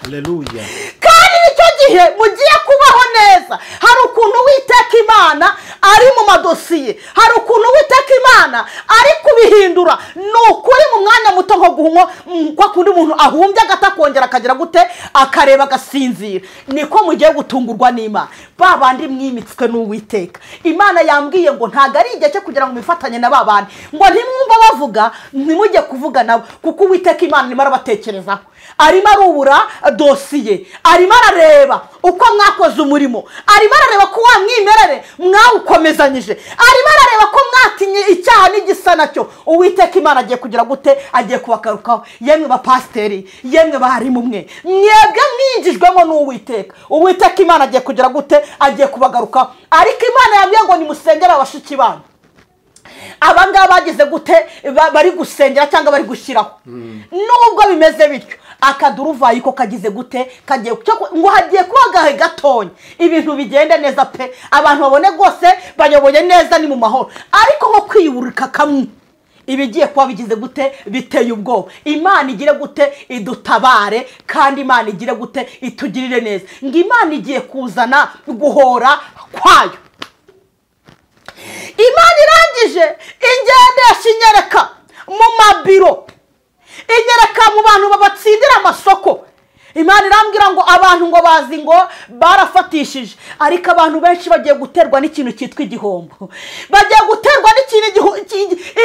[SPEAKER 2] haleluya.
[SPEAKER 1] Kandi nicyo gihe mugiye kubaho neza. Hari ukuntu Uwiteka Imana ari mu madosiye, hari ukuntu Uwiteka Imana ari kubihindura. Ni ukuri mu mwanya muto nko guhumwa kwa kundi umuntu ahumbye agata kongera akagira gute akareba agasinzira, niko mugiye gutungurwa n'Imana. Babandi mwimitswe n'Uwiteka, Imana yambwiye ngo ntago ari igihe cyo kugira ngo mifatanye na babandi, ngo ntimwumva bavuga ntimujye kuvuga nabo, kuko Uwiteka Imana arimo arabatekerezaho, arimo arubura dosiye, arimo arareba uko mwakoze umurimo, arimo arareba ko wa mwimerere mwawukomezanyije, arimo arareba ko mwatinye icyaha n'igisa nacyo. Uwiteka Imana agiye kugira gute, agiye kubagarukaho. Yemwe bapasiteri, yemwe barimu mwe, mwebwe mwinjijwemo n'Uwiteka, Uwiteka Imana agiye kugira gute, agiye kubagarukaho. Ariko Imana yambwiye ngo nimusengere abashiki banyu, abangaba bagize gute bari gusengera cyangwa bari gushyiraho. Nubwo bimeze bityo, akaduruvayi ko kagize gute kagiye ngo hagiye kuba gahe gatonya, ibintu bigende neza pe, abantu babone rwose bayoboye neza ni mu mahoro, ariko nko kwiburika kamwe ibigiye kuba bigize gute biteye ubwoba. Imana igire gute idutabare, kandi Imana igire gute itugirire neza. Ngo Imana igiye kuzana guhora kwayo. Imana irangije ingendesha inyereka mu mabiro, inyereka mu bantu babatsindira amasoko. Imana irambwira ngo abantu ngo bazi ngo barafatishije, ariko abantu benshi bagiye guterwa n'ikintu cyitwa igihombo, bagiye guterwa n'ikintu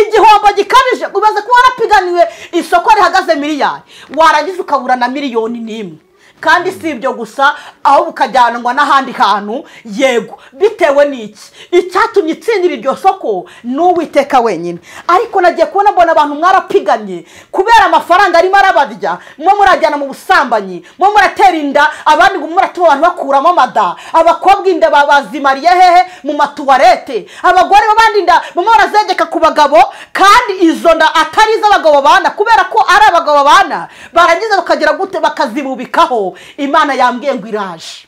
[SPEAKER 1] igihombo gikabije. Ubaze kuba warapiganiwe isoko rihagaze miliyari, warangiza ukabura na miliyoni n'imwe. Kandi si ibyo gusa, aho bukajyanwa n'ahandi hantu, yego bitewe n'iki icyatumye itsindira iryo soko ni Uwiteka wenyine. Ariko nagiye kubona mbona abantu mwarapiganye kubera amafaranga arimo arabarya, mwe murajyana mu busambanyi, mwe muratera inda abandi, ngo muratuma abantu bakuramo amada, abakobwa inda bazimariye hehe mu matuwarete, abagore b'abandi inda mwe murazegeka ku bagabo, kandi izo nda atari iz'abagabo bana, kubera ko ari abagabo bana barangiza bakagira gute bakazibubikaho. Imana yambwiye ngo iraje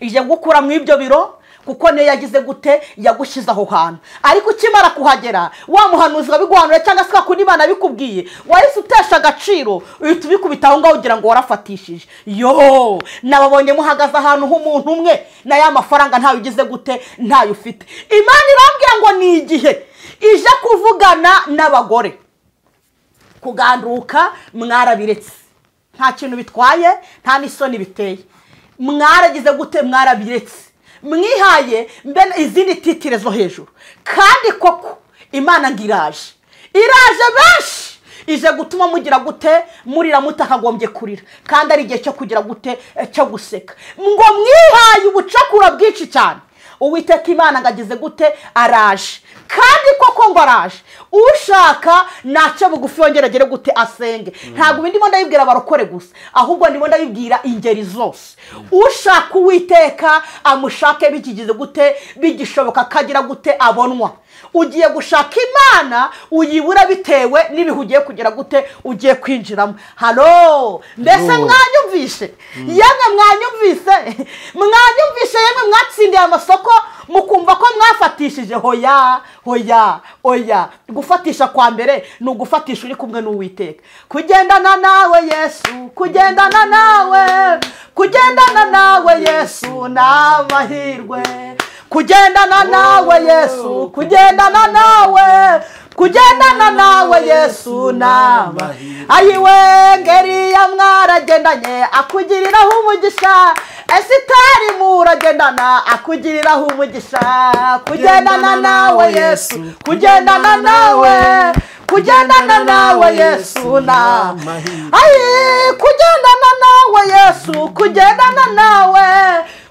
[SPEAKER 1] ije gukura mu ibyo biro kuko niyo yagize gute yagushyize aho hantu. Ariko ukimara kuhagera wa muhanuzi wabiguhanura cyangwa se kundi Imana bikubwiye wahise utesha agaciro, uhita ubikubita aho ngaho ugira ngo warafatishije. Yo, nababonye muhagaze ahantu h'umuntu umwe na ya mafaranga ntayo ugize gute ntayo ufite. Imana irambwira ngo ni igihe ije kuvugana n'abagore. Kuganduka mwarabiretse, nta kintu bitwaye, nta n'isoni biteye, mwaragize gute mwarabiretse, mwihaye mbene izindi titire zo hejuru. Kandi koko Imana ngiraje, iraje benshi, ije gutuma mugira gute murira mutakagombye kurira, kandi ari igihe cyo kugira gute cyo guseka. Ngo mwihaye ubucakura bwinshi cyane. Uwiteka Imana ngagize gute araje, kandi koko ngo araje. Ushaka nace bugufi yongeragere gute asenge. Ntabwo ndimo ndabibwira abarokore gusa, ahubwo ndimo ndabibwira ingeri zose. Ushaka Uwiteka amushake bikigize gute bigishoboka kagira gute abonwa. Ugiye gushaka Imana uyibura bitewe n'ibihe ugiye kugira gute ugiye kwinjiramo. Halo, mbese mwanyumvishe? Yemwe mwanyumvise? Mwanyumvishe yemwe mwatsindiye amasoko mukumva ko mwafatishije? Hoya hoya oya. Gufatisha kwa mbere ni ugufatisha uri kumwe n'Uwiteka. Kugendana nawe Yesu, kugendana nawe, kugendana nawe Yesu n'amahirwe. Kugendana nawe Yesu, kugendana nawe, kugendana nawe Yesu n'amahirwe. Ayiwe ngeriya mwaragendanye akugiriraho umugisha, Esitari muragendana akugiriraho umugisha. Kugendana nawe Yesu, kugendana nawe, kugendana nawe Yesu n'amahirwe. Ayi kugendana nawe Yesu, kugendana nawe,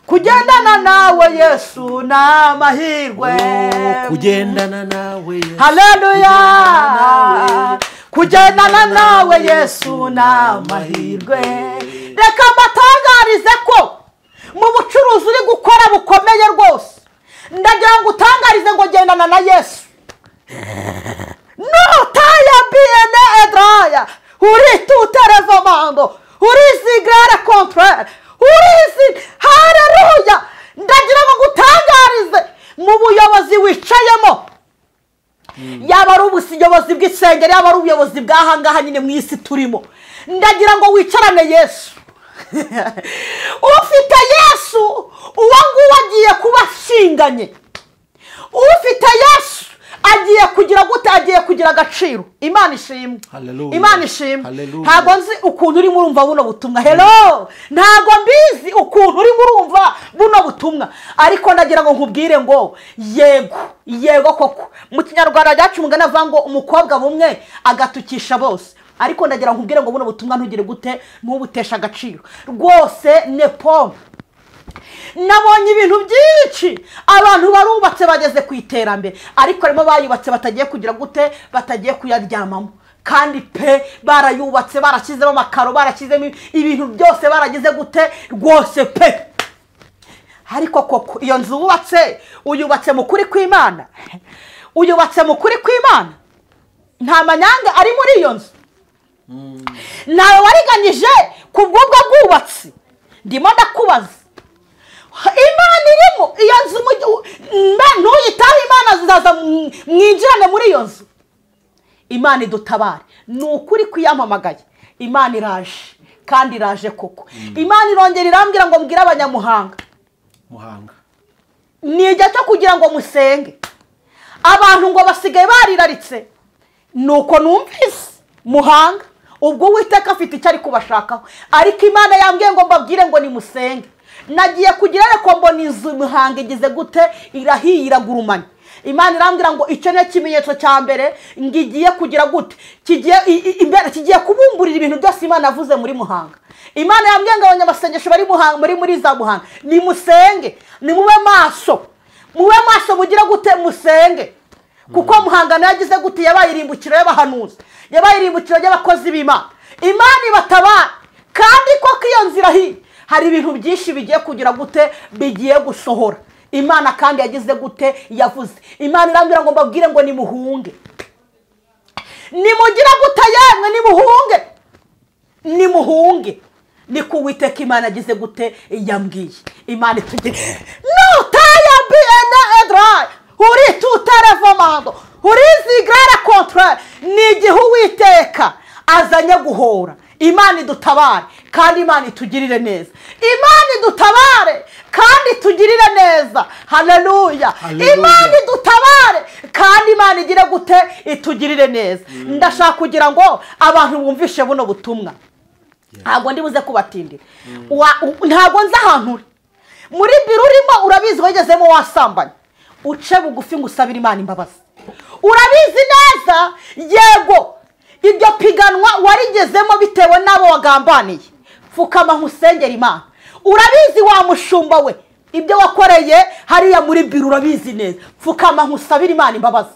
[SPEAKER 1] kugendana nawe Yesu n'amahirwe.
[SPEAKER 2] Kugendana nawe Yesu,
[SPEAKER 1] haleluya, kugendana nawe Yesu n'amahirwe. Reka mbatangarize ko mu bucuruzi uri gukora bukomeye rwose, ndagira ngo utangarize ngo gendana na Yesu. Notaya biene edraya uri tuterevamando uri zigrare contraire urizi. Haleluya. Ndagira ngo gutangarize mu buyobozi wicayemo, yaba ari ubuyobozi bw'isengero, yaba ari ubuyobozi bw'ahangaha nyine mu isi turimo, ndagira ngo wicarane Yesu. Ufite Yesu uwo nguwo agiye kuba ashinganye. Ufite Yesu agiye kugira gute? Agiye kugira agaciro. Imana ishimwe, Imana ishimwe. Ntabwo nzi ukuntu urimo urumva buno butumwa. Hello, ntabwo mbizi ukuntu urimo urumva buno butumwa, ariko ndagira ngo nkubwire ngo yego, yego koko. Mu Kinyarwanda cyacu umugani avuga ngo umukobwa bumwe agatukisha bose, ariko ndagira ngo nkubwire ngo buno butumwa ntugire gute ntubutesha agaciro rwose. Nepo nabonye ibintu byinshi, abantu barubatse bageze ku iterambere, ariko harimo bayubatse batagiye kugira gute batagiye kuyaryamamo. Kandi pe barayubatse, barashyizemo amakaro, barashyizemo ibintu byose, baragize gute rwose pe. Ariko koko iyo nzu wubatse uyubatse mu kuri kw'Imana, uyubatse mu kuri kw'Imana, nta manyanga ari muri iyo nzu, nawe wariganyije ku bw'ubwo bwubatsi. Ndimo ndakubaza, Imana irimo iyo nzu, ntuyitaho Imana zizaza mwinjirane muri iyo nzu. Imana idutabare. Ni ukuri kwiyamamagaye, Imana iraje, kandi iraje koko. Imana irongera irambwira ngo mbwire abanyamuhanga,
[SPEAKER 2] Muhanga,
[SPEAKER 1] ni igihe cyo kugira ngo musenge. Abantu ngo basigaye bariraritse, nuko numvise Muhanga ubwo Uwiteka afite icyo ari kubashakaho, ariko Imana yambwiye ngo mbabwire ngo nimusenge. Nagiye kugira reko mbona inzu Muhanga igize gute irahiye iragurumanye. Imana irambwira ngo icyo ni ikimenyetso cya mbere ngigiye kugira gute kigiye imbere, kigiye kubumburira ibintu byose Imana avuze muri Muhanga. Imana yambwiye ngo abanyamasengesho bari Muhanga, muri za Muhanga, nimusenge, nimube maso, mube maso mugira gute musenge. Kuko Muhanga nagize gute yabaye irimbukiro y'abahanuzi, yabaye irimbukiro y'abakozi b'Imana. Imana ibatabara, kandi koko iyo nzira hi hari ibintu byinshi bigiye kugira gute bigiye gusohora. Imana kandi yagize gute yavuze. Imana irambwira ngo mbabwire ngo nimuhunge, nimugira gute yemwe, nimuhunge, nimuhunge. Niko Uwiteka Imana yagize gute yambwiye. Imana itugire notaya Uri tutarevamando, uri zigrara kontra. Ni igihe Uwiteka azanye guhora. Imana idutabare kandi Imana itugirire neza. Imana idutabare kandi itugirire neza. Haleluya. Imana idutabare kandi Imana igire gute itugirire neza. Ndashaka kugira ngo abantu bumvishe buno butumwa. Ntabwo ndibuze kubatindira. Ntabwo nzi ahantu uri. Muri biro urimo urabizi wagezemo wasambanye. Uce bugufi ngo usabire Imana imbabazi. Urabizi neza yego ibyo piganwa warigezemo bitewe n'abo wagambaniye. Pfukama nkusengera Imana. Urabizi wa mushumba we ibyo wakoreye hariya muri biro urabizi neza. Pfukama nkusabire Imana imbabazi.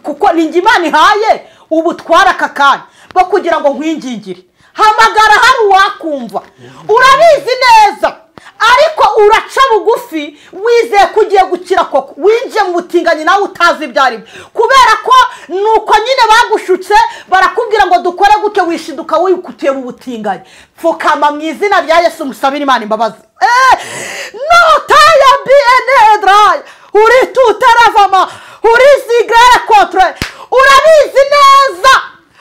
[SPEAKER 1] Kuko ninjye Imana ihaye ubutwara aka kanya bwo kugira ngo nkwingingire. Hamagara hari uwakumva. Urabizi neza ariko uraca bugufi wizeye ko ugiye gukira koko. Winjiye mu butinganyi nawe utazi ibyo ari byo. Kubera ko nuko nyine bagushutse barakubwira ngo dukore gutyo wishiduka wikutiye mu butinganyi. Pfukama mu izina rya Yesu musabire Imana imbabazi. Notaya bienedrai uri tutaravama uri zigrara contre. Urabizi neza.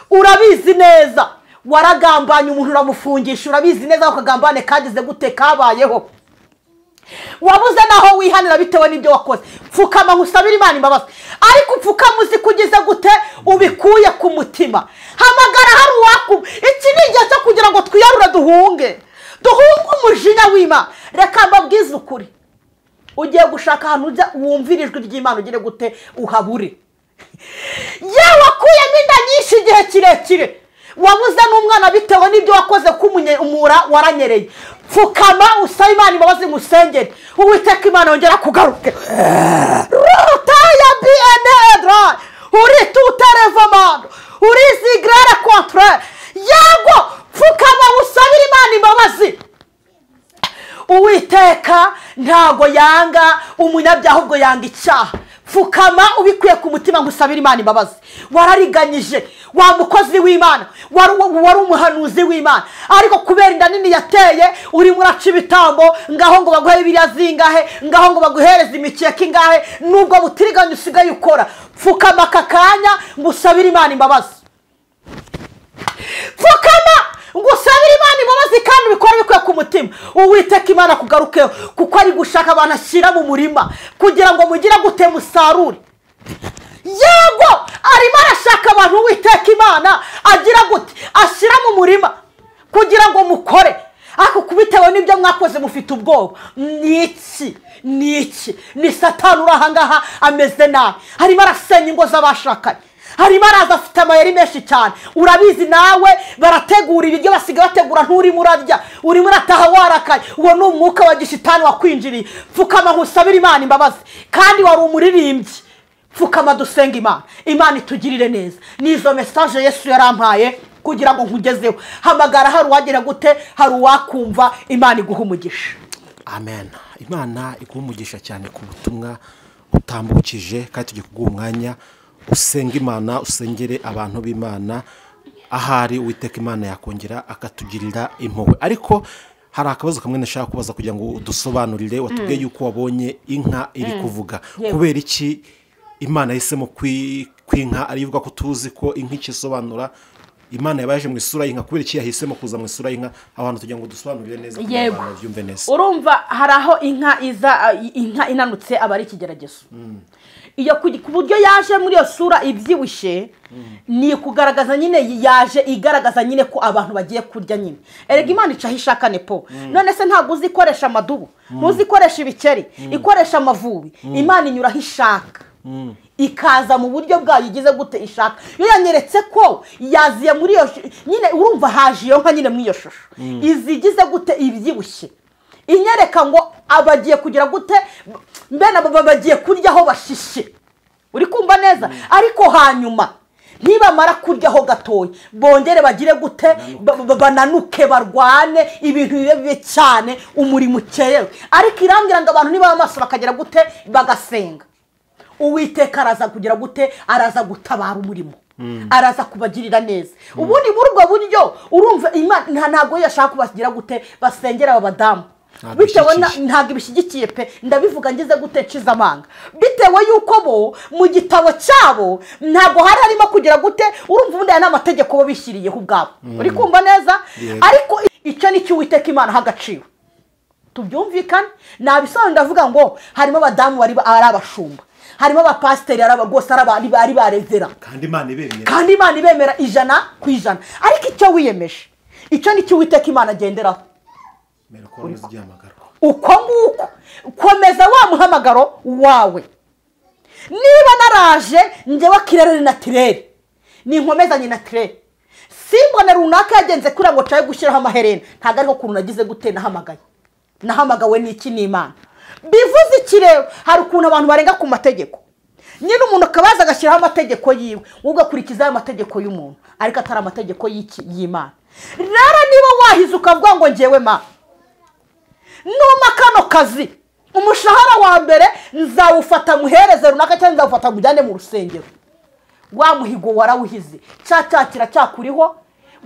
[SPEAKER 1] Urabizi neza. Waragambanye umuntu uramufungisha. Urabizi neza ukagambane kagize gute kabayeho. Wabuze naho wihanira bitewe n'ibyo wakoze. Pfukama nkusabire Imana imbabazi. Ariko upfukama uzi kugeza gute ubikuye ku mutima. Hamagara hari uwaku. Iki ni igihe cyo kugira ngo twiyarure duhunge. Duhunge umujinya w'Imana. Reka mbabwize ukuri. Ugiye gushaka ahantu ujya wumvira ijwi ry'Imana ugire gute uhabure. Yewe wakuyemo inda nyinshi igihe kirekire. Wabuze n'umwana bitewe n'ibyo wakoze k'umunyemura waranyereye. Pfukama usabe Imana imbabazi musengere. Uwiteka Imana yongera kugaruke. Rutaya bienedra uri tutarevamando uri zigrara contre. Yego pfukama usabire Imana imbabazi. Uwiteka ntago yanga umunyabyaha ahubwo yanga icyaha. Pfukama ubikuye ku mutima ngo usabire Imana imbabazi. Warariganyije wa mukozi w'Imana, wari umuhanuzi w'Imana, ariko kubera inda nini yateye urimo uraca ibitambo ngaho ngo baguhe biriya zingahe, ngaho ngo baguhereze imikeka ingahe, nubwo butiriganya usigaye ukora. Pfukama aka kanya ngo usabire Imana imbabazi. Pfukama ngo usabire Imana imbabazi kandi ubikore bikuye ku mutima. Uwiteka Imana kugarukeho kuko ari gushaka abantu ashyira mu murima kugira ngo mugire gute musarure. Yego arimo arashaka abantu Uwiteka Imana agira gute ashyira mu murima kugira ngo mukore. Ariko kubitewe n'ibyo mwakoze mufite ubwoba. Niki niki ni Satani uri ahangaha ameze nabi. Arimo arasenya ingo z'abashakanye. Harimo araza afite amayeri menshi cyane. Urabizi nawe barategura ibiryo basiga bategura nturimo urarya. Urimo urataha warakaye. Uwo ni umwuka wa gishitani wakwinjiriye. Pfukama nkusabire Imana imbabazi. Kandi wari umuririmbyi. Pfukama dusenga Imana. Imana itugirire neza. Nizo message Yesu yarampaye kugira ngo nkugezeho. Hamagara hari uwagira gute hari uwakumva. Imana iguha umugisha.
[SPEAKER 2] Amen. Imana iguha umugisha cyane ku butumwa utambukije kandi tugiye kuguha umwanya usenga Imana, usengere abantu b'Imana. Ahari Uwiteka Imana yakongera akatugirira impuhwe. Ariko hari akabazo kamwe nashaka kubaza kugira ngo udusobanurire. Watubwiye yuko wabonye inka iri kuvuga. Kubera iki Imana yahisemo kwinka ari ivuga ko tuzi ko inka ikisobanura? Imana yabaje mu isura y'inka, kubera iki yahisemo kuza mu isura y'inka? Abantu tugira ngo dusobanurire neza kugira ngo abantu babyumve neza.
[SPEAKER 1] Urumva hari aho inka iza, inka inanutse aba ari ikigeragezo. Iyo ku buryo yaje muri iyo sura ibyibushye ni kugaragaza nyine, yaje igaragaza nyine ko abantu bagiye kurya nyine. Erega Imana icaho ishaka nepo. None se ntabwo uzikoresha amadubu, ntuzikoresha ibikeri, ikoresha amavubi. Imana inyuraho ishaka. Ikaza mu buryo bwayo igize gute ishaka. Iyo yanyeretse ko yaziye muri iyo nyine, urumva haje iyo nka nyine muri iyo shusho izigize gute ibyibushye, inyereka ngo abagiye kugira gute mbene bagiye kuryaho bashishe. Uri kumva neza? Ariko hanyuma nibamara kuryaho gatoya bongere bagire gute bananuke barwane, ibintu bibe bibe cyane, umurimo ukerewe. Ariko irambwira ngo abantu niba amaso bakagera gute bagasenga, Uwiteka araza kugira gute, araza gutabara umurimo, araza kubagirira neza. Ubundi muri ubwo buryo urumva Imana ntabwo yashaka kubagira gute basengera aba badamu. Bitewe ntabwo ibishyigikiye pe, ndabivuga ngeze gute nshize amanga, bitewe yuko bo mu gitabo cyabo ntabwo hari harimo kugira gute. Urumva ubundi aya ni amategeko bo bishyiriyeho ubwabo, uri kumva neza? Ariko icyo ni cyo Uwiteka Imana aha agaciro, tubyumvikane. Nabisobanura ndavuga ngo harimo abadamu bari ari abashumba, harimo abapasiteri rwose ari barevera,
[SPEAKER 2] kandi Imana ibemera,
[SPEAKER 1] kandi Imana ibemera 100%. Ariko icyo wiyemeje, icyo ni cyo Uwiteka Imana agenderaho. Uko nguko komeza wa muhamagaro wawe. Niba naraje njyewe kirere na tirere, ninkomezanye na tirere, simbone runaka yagenze kuri ngo caye gushyiraho amaherena, ntabwo ariko kuntu nagize gute nahamagaye. Nahamagawe n'iki? N'Imana. Bivuze iki rero? Hari ukuntu abantu barenga ku mategeko nyine, umuntu akabaza agashyiraho amategeko yiwe, ugakurikiza ayo mategeko y'umuntu, ariko atari amategeko y'iki? Y'Imana. Rero niba wahize ukavuga ngo njyewe ma numa kano kazi, umushahara wa mbere nzawufata muhereze runaka, cyangwa nzawufata mujyane mu rusengero, wa muhigo warawuhize, cya kiracyakuriho,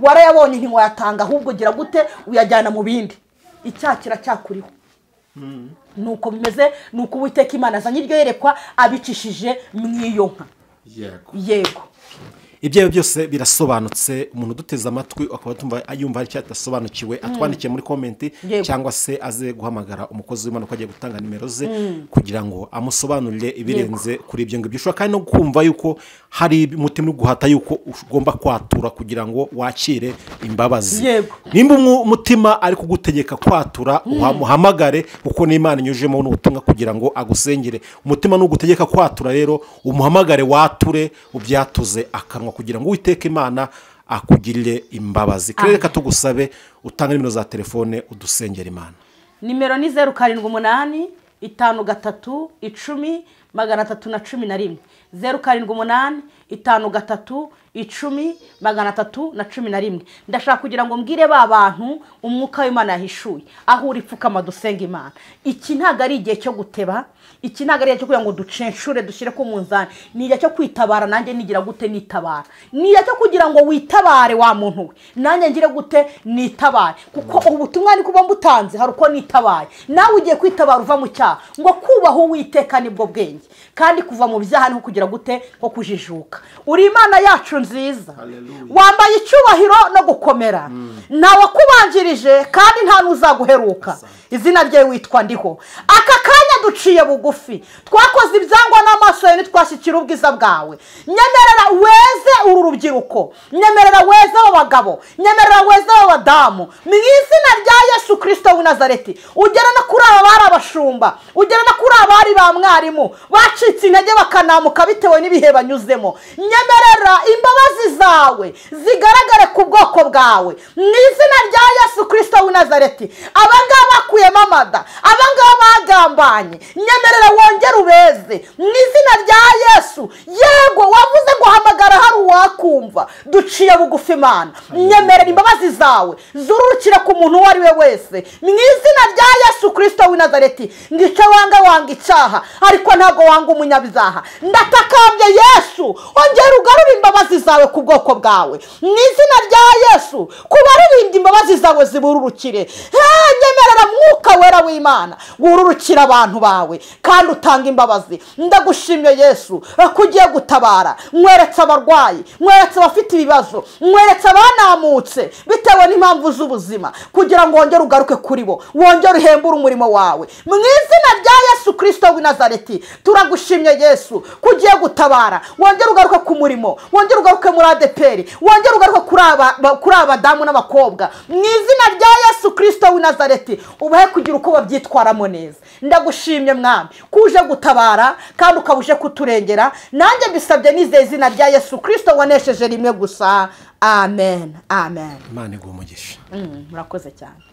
[SPEAKER 1] warayabonye ntiwayatanga, ahubwo gira gute uyajyana mu bindi, icyaha kiracyakuriho. Nuko bimeze, nuko Uwiteka Imana azanye iryo yerekwa abicishije mu iyo nka. Yego,
[SPEAKER 2] ibyo byose birasobanutse. Umuntu uduteze amatwi akaba yumva hari icyo adasobanukiwe, atwandikiye muri komenti, cyangwa se aze guhamagara umukozi w'Imana ko agiye gutanga nimero ze kugira ngo amusobanurire ibirenze kuri ibyo ngibyo. Ushobora kandi no kumva yuko hari umutima uri guhata yuko ugomba kwatura kugira ngo wakire imbabazi. Nimba umutima ari kugutegeka kwatura, uhamuhamagare, kuko n'Imana inyujemo n'ubutumwa kugira ngo agusengere. Umutima nugutegeka kwatura rero, umuhamagare wature, ubyatuze akanwa kugira ngo Uwiteka Imana akugirire imbabazi. Reka tugusabe utange nimero za telefone udusengera Imana.
[SPEAKER 1] Nimero ni 078 53 10 311, 078 53 10 311. Ndashaka kugira ngo mbwire ba bantu umwuka w'Imana yahishuye aho uri, pfukama dusenga Imana. Iki ntago ari igihe cyo guteba, iki ntago ari igihe cyo kugira ngo ducenshure dushyire ku munzani, ni igihe cyo kwitabara. Nanjye nigira gute nitabara, ni igihe cyo kugira ngo witabare wa muntu we, nanjye ngire gute nitabare, kuko ubutumwa ni kuba mbutanze hari uko nitabaye. Nawe ugiye kwitabara uva mu cyaha, ngo kubaho Uwiteka nibwo bwenge, kandi kuva mu byaha ni kugira gute nko kujijuka. Uri Imana yacu nziza, wambaye icyubahiro no gukomera, ntawe kubanjirije kandi nta n'uzaguheruka. Izina rye witwa ndiho. Aka kanya duciye bugufi, twakoze ibyangwa n'amaso yawe, ntitwashyikira ubwiza bwawe. Nyemerera weze uru rubyiruko, nyemerera weze abagabo, nyemerera weze abadamu, mu izina rya Yesu Kristo w'i Nazareti. Ugera no kuri aba bari abashumba, ugera no kuri abari ba mwarimu bacitse intege bakanamuka bitewe n'ibihe banyuzemo. Nyemerera imbabazi zawe zigaragare ku bwoko bwawe mu izina rya Yesu Kristo w'i Nazareti. Aba ngaba bakuyemo amada, aba ngaba bagambanye, nyemerera wongere ubeze mu izina rya Yesu. Yego wavuze ngo hamagara hari uwakumva, duciye bugufi Imana. Nyemerera imbabazi zawe zururukira ku muntu uwo ari we wese mu izina rya Yesu Kristo w'i Nazareti. Ngice wanga wanga icyaha, ariko ntabwo wanga umunyabyaha. Ndatakambye Yesu, ongera ugarure imbabazi zawe ku bwoko bwawe mu izina rya Yesu. Kubaririmbye imbabazi zawe zibururukire. Nyemerera mwuka wera w'Imana wururukira abantu bawe kandi utanga imbabazi. Ndagushimye Yesu ko ugiye gutabara. Mweretse abarwayi, mweretse abafite ibibazo, mweretse abanamutse bitewe n'impamvu z'ubuzima, kugira ngo wongere ugaruke kuri bo, wongere uhembure umurimo wawe mu izina rya Yesu Kristo w'i Nazareti. Turagushimye Yesu ko ugiye gutabara, wongere ugaruke ku murimo, wongere ugaruke muri ADPR, wongere ugaruke kuri abadamu n'abakobwa mu izina rya Yesu Kristo w'i Nazareti. Ubahe kugira uko babyitwaramo neza. Ndagushimye Mwami ko uje gutabara kandi ukaba uje kuturengera. Nanjye mbisabye nizeye izina rya Yesu Kristo wanesheje rimwe gusa. Amen, amen.
[SPEAKER 2] Imana iguhe umugisha.
[SPEAKER 1] Murakoze cyane.